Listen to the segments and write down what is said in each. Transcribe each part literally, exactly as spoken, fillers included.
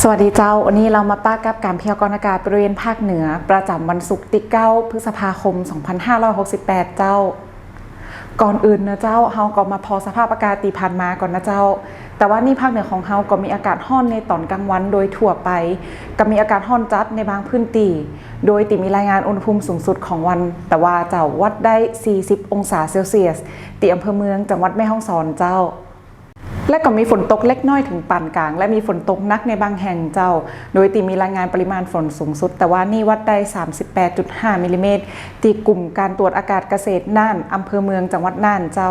สวัสดีเจ้า วันนี้เฮามาปะกับก๋านพยากรณ์อากาศบริเวณภาคเหนือประจ๋ำวันศุกร์ตี้เก้าพฤษภาคมสองพันห้าร้อยหกสิบแปดเจ้า ก่อนอื่นเนาะเจ้า เฮาก็มาผ่อสภาพอากาศตี้ผ่านมาก่อนเนาะเจ้า แต่ว่านี่ภาคเหนือของเฮาก็มีอากาศฮ้อนในต๋อนกลางวันโดยทั่วไป ก็มีอากาศฮ้อนจั๊ดในบางพื้นตี้ โดยตี้มีรายงานอุณหภูมิสูงสุดของวันตะวาเจ้า วัดได้สี่สิบองศาเซลเซียส ตี้อำเภอเมืองจังหวัดแม่ฮ่องสอนเจ้า และก็มีฝนตกเล็กน้อยเถิงปานก๋าง และมีฝนตกหนักในบางแห่งเจ้า โดยตี้มีรายงานปริมาณฝนสูงสุดตะวานี้วัดได้สามสิบแปดจุดห้ามิลลิเมตร ตี้กลุ่มก๋านตรวจอากาศเกษตรน่าน อำเภอเมืองจังหวัดน่านเจ้า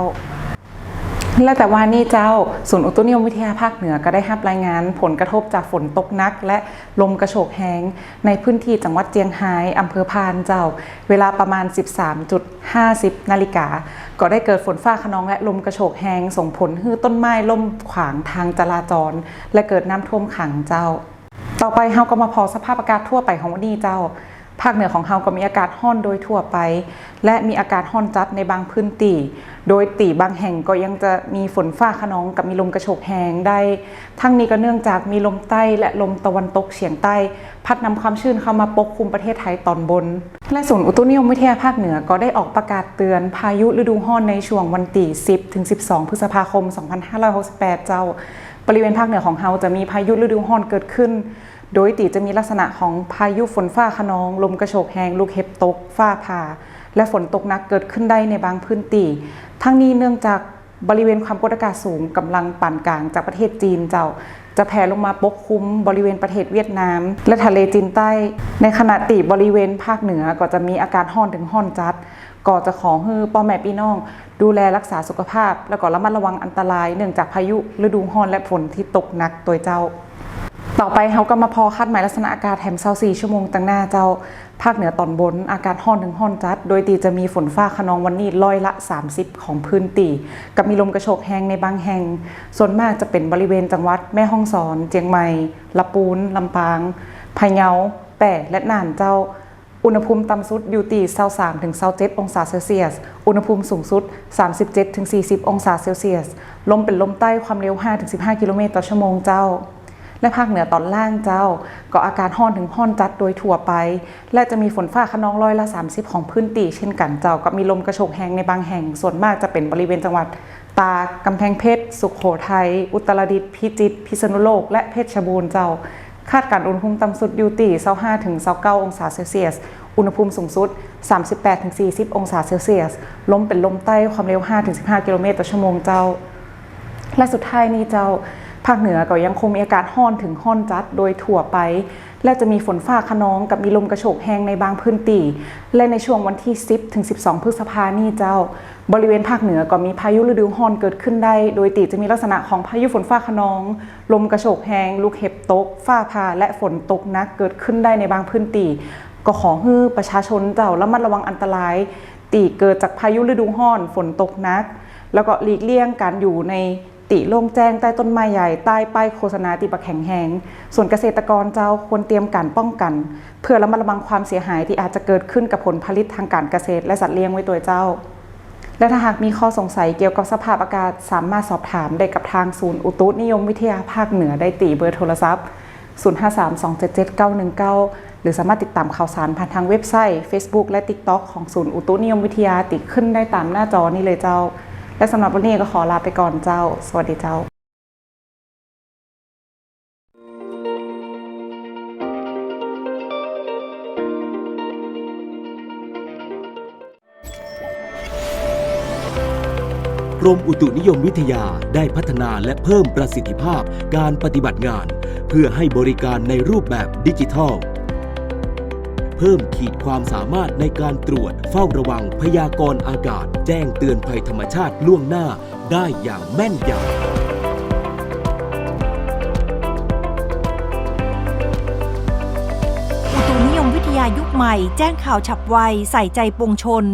และตะวานี้เจ้า ศูนย์อุตุนิยมวิทยาภาคเหนือก็ได้ฮับรายงานผลกระทบจากฝนตกหนักและลมกระโชกแฮงในพื้นตี้จังหวัดเจียงฮาย อำเภอพานเจ้า เวลาประมาณสิบสามจุดห้าสิบนาฬิกา ก็ได้เกิดฝนฟ้าคะนองและลมกระโชกแฮง ส่งผลหื้อต้นไม้ล้มขวางทางจราจร และเกิดน้ำท่วมขังเจ้า ต่อไปเฮาก็มาผ่อสภาพอากาศทั่วไปของวันนี้เจ้า ภาคเหนือของเฮาก็มีอากาศฮ้อนโดยทั่วไป และมีอากาศฮ้อนจั๊ดในบางพื้นตี้ โดยตี้บางแห่งก็ยังจะมีฝนฟ้าคะนองกับมีลมกระโชกแฮงได้ ทั้งนี้ก็เนื่องจากมีลมใต้และลมตะวันตกเฉียงใต้ พัดนำความชื้นเข้ามาปกคลุมประเทศไทยตอนบน และศูนย์อุตุนิยมวิทยาภาคเหนือก็ได้ออกประกาศเตือนพายุฤดูฮ้อนในช่วงวันตี้สิบถึงสิบสองพฤษภาคมสองพันห้าร้อยหกสิบแปดเจ้า บริเวณภาคเหนือของเฮาจะมีพายุฤดูฮ้อนเกิดขึ้น โดยตี้จะมีลักษณะของพายุฝนฟ้าคะนอง ลมกระโชกแฮง ลูกเห็บตก ฟ้าผ่า และฝนตกหนักเกิดขึ้นได้ในบางพื้นตี้ ทั้งนี้เนื่องจากบริเวณความกดอากาศสูงกำลังปานก๋างจากประเทศจีนเจ้า จะแผ่ลงมาปกคลุมบริเวณประเทศเวียดนาม และทะเลจีนใต้ ในขณะตี้บริเวณภาคเหนือก็จะมีอากาศฮ้อนเถิงฮ้อนจั๊ด ก็จะขอหื้อป้อแม่ปี้น้องดูแลรักษาสุขภาพ แล้วก็ระมัดระวังอันตรายเนื่องจากพายุฤดูฮ้อนและฝนตี้ตกหนักโตยเจ้า ต่อไปเฮาก็มาผ่อคาดหมายลักษณะอากาศแถมซาวสี่ชั่วโมงตังหน้าเจ้า ภาคเหนือตอนบนอากาศฮ้อนเถิงฮ้อนจั๊ด โดยตี้จะมีฝนฟ้าคะนองวันนี้ร้อยละสามสิบของพื้นตี้ กับมีลมกระโชกแฮงในบางแห่ง ส่วนมากจะเป๋นบริเวณจังหวัดแม่ฮ่องสอน เจียงใหม่ ละปูน ลำปาง พะเยา แป้ และน่านเจ้า อุณหภูมิต่ำสุดอยู่ตี้ซาวสามถึงซาวเจ็ดองศาเซลเซียส อุณหภูมิสูงสุดสามสิบเจ็ดถึงสี่สิบองศาเซลเซียส ลมเป๋นลมใต้ความเร็วห้าถึงสิบห้ากิโลเมตรต่อชั่วโมงเจ้า และภาคเหนือตอนล่างเจ้า ก็อากาศฮ้อนเถิงฮ้อนจั๊ดโดยทั่วไป และจะมีฝนฟ้าคะนองร้อยละสามสิบของพื้นตี้เช่นกั๋นเจ้า กับมีลมกระโชกแฮงในบางแห่ง ส่วนมากจะเป๋นบริเวณจังหวัดตาก กำแพงเพชร สุโขทัย อุตรดิตถ์ พิจิตร พิษณุโลก และเพชรบูรณ์เจ้า คาดก๋านอุณหภูมิต่ำสุดอยู่ตี้ซาวห้าถึงซาวเก้าองศาเซลเซียส อุณหภูมิสูงสุดสามสิบแปดถึงสี่สิบองศาเซลเซียส ลมเป๋นลมใต้ความเร็วห้าถึงสิบห้ากิโลเมตรต่อชั่วโมงเจ้า และสุดท้ายนี้เจ้า ภาคเหนือก็ยังคงมีอากาศฮ้อนเถิงฮ้อนจั๊ดโดยทั่วไป และจะมีฝนฟ้าคะนองกับมีลมกระโชกแฮงในบางพื้นตี้ และในช่วงวันตี้สิบถึงสิบสองพฤษภานี้เจ้า บริเวณภาคเหนือก็มีพายุฤดูฮ้อนเกิดขึ้นได้ โดยตี้จะมีลักษณะของพายุฝนฟ้าคะนอง ลมกระโชกแฮง ลูกเห็บตก ฟ้าผ่า และฝนตกหนักเกิดขึ้นได้ในบางพื้นตี้ ก็ขอหื้อประชาชนเจ้าระมัดระวังอันตรายตี้เกิดจากพายุฤดูฮ้อน ฝนตกหนัก แล้วก็หลีกเลี่ยงก๋านอยู่ในตี้โล่งแจ้งใต้ต้นไม้ใหญ่ ใต้ป้ายโฆษณาตี้บ่แข็งแฮง ส่วนเกษตรกรเจ้าควรเตรียมก๋านป้องกั๋น เพื่อระมัดระวังความเสียหายตี้อาจจะเกิดขึ้นกับผลผลิตทางก๋านเกษตรและสัตว์เลี้ยงไว้ตวยเจ้า และถ้าหากมีข้อสงสัยเกี่ยวกับสภาพอากาศ สามารถสอบถามได้กับทางศูนย์อุตุนิยมวิทยาภาคเหนือได้ตี้เบอร์โทรศัพท์ ศูนย์ห้าสาม สองเจ็ดเจ็ด เก้าหนึ่งเก้า หรือสามารถติดต๋ามข่าวสารผ่านทางเว็บไซต์ เฟซบุ๊ก และติ๊กต็อก ของศูนย์อุตุนิยมวิทยาตี้ขึ้นได้ต๋ามหน้าจอนี้เลยเจ้า และสำหรับวันนี้ก็ขอลาไปก่อนเจ้า สวัสดีเจ้า กรมอุตุนิยมวิทยาได้พัฒนาและเพิ่มประสิทธิภาพการปฏิบัติงาน เพื่อให้บริการในรูปแบบดิจิทัล เพิ่มขีดความสามารถในการตรวจเฝ้าระวังพยากรณ์อากาศ แจ้งเตือนภัยธรรมชาติล่วงหน้าได้อย่างแม่นยำ อุตุนิยมวิทยายุคใหม่ แจ้งข่าวฉับไว ใส่ใจปวงชน